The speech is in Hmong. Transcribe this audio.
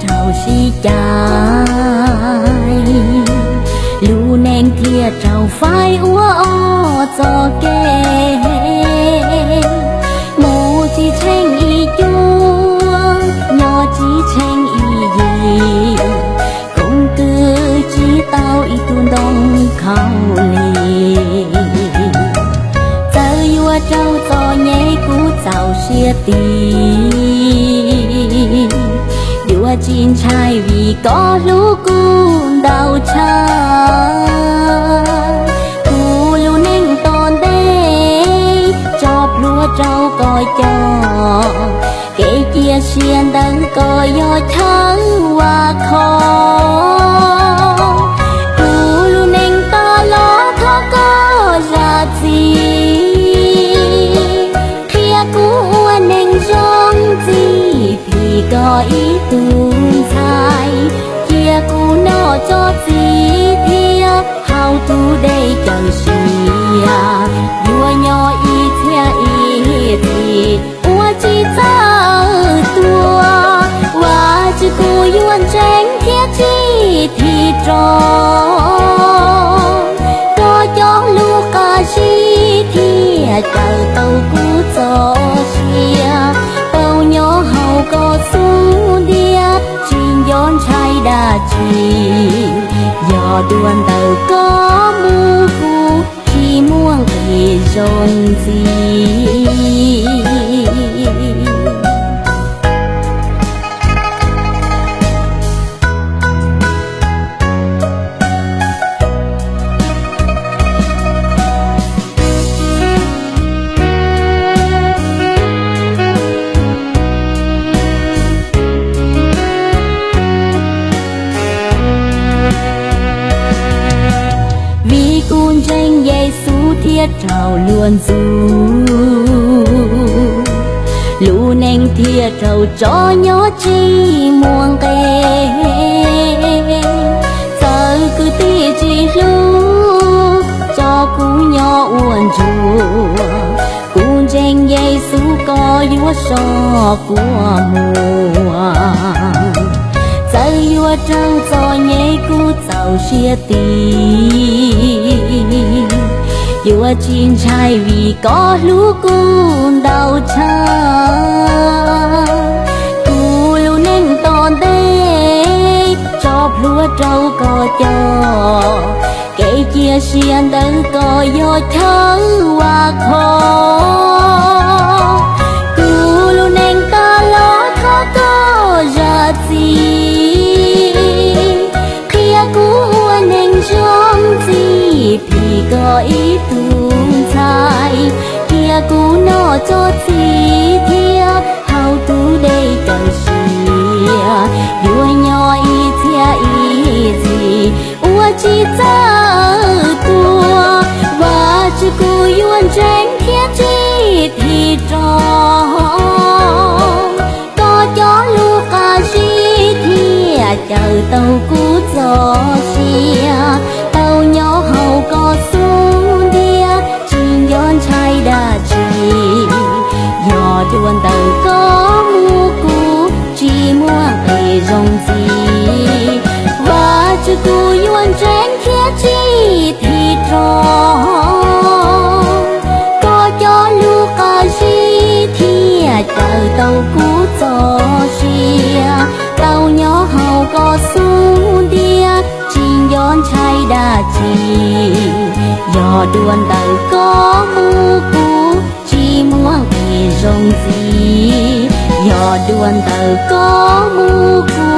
raug sib cais, lub neej thiaj raug faib ua ob txoj kev. Mus tsis tsheej ib cuab, nyob tsis tsheej ib yig, koom twg tsis tau ib tug ntoo khaub lig. Txawm yuav raug txom nyem kuv txaus siab tis, yuav tsis ntshai vim koj hlub kuv ntau tshaj. Kuv lub neej tom ntej tso plhuav rau koj coj, kev cia siab ntawm koj yog chaw vam khom. Kuv lub neej tas los thov koj zam txim, qhia kuv ua neeg zoo ntxim, phim koj ib tug ntxhais, cia kuv noj tso txiv thiab haus tus dej cawm siab, yuav nyob ib txhiab ib txhis ua tsis txawj tuag. Vajtswv kuv yuav ntseeg thiab tsis thim rov, koj cov lus qab zib thiaj cawm tau kuv txoj sia. Tau nyob hauv koj xub ntiag tsis nco ntshai dab tsi, yog dua ntawm koj mus kuv tsis muaj nqis zoo ntxiv. Vim kuv ntseeg Yexus thiaj raug luag ntxub, lub neej thiaj raug tso nyob tsis muaj nqe. Txawm kwv tij tsis hlub, tso kuv nyob ua ntsuag, kuv ntseeg Yexus koj yuav soj kua muag. Txawm yuav raug txom nyem kuv txaus siab tis, yuav tsis ntshai vim koj hlub kuv ntau tshaj. Kuv lub neej tom ntej tso plhuav rau koj coj, kev cia siab ntawm koj yog chaw vam khom. Kuv lub neej tas los thov koj zam txim, qhia kuv ua neeg zoo ntxim, phim koj ib tug ntxhais, cia kuv noj tso txiv thiab haus tus dej cawm siab, yuav nyob ib txhiab ib txhis ua tsis txawj tuag. Vajtswv kuv yuav ntseeg thiab tsis thim rov, koj cov lus qab zib thiaj cawm tau kuv txoj sia. Tau nyob hauv koj xub ntiag tsis nco ntshai dab tsi, yog dua ntawm koj mus kuv tsis muaj nqis zoo ntxiv. Vajtswv kuv yuav ntseeg thiab tsis thim rov, koj cov lus qab zib thiaj cawm tau kuv txoj sia. Tau nyob hauv koj xub ntiag tsis nco ntshai dab tsi, yog dua ntawm koj mus kuv tsis muaj nqis zoo ntxiv. Yog dua ntawm koj mus kuv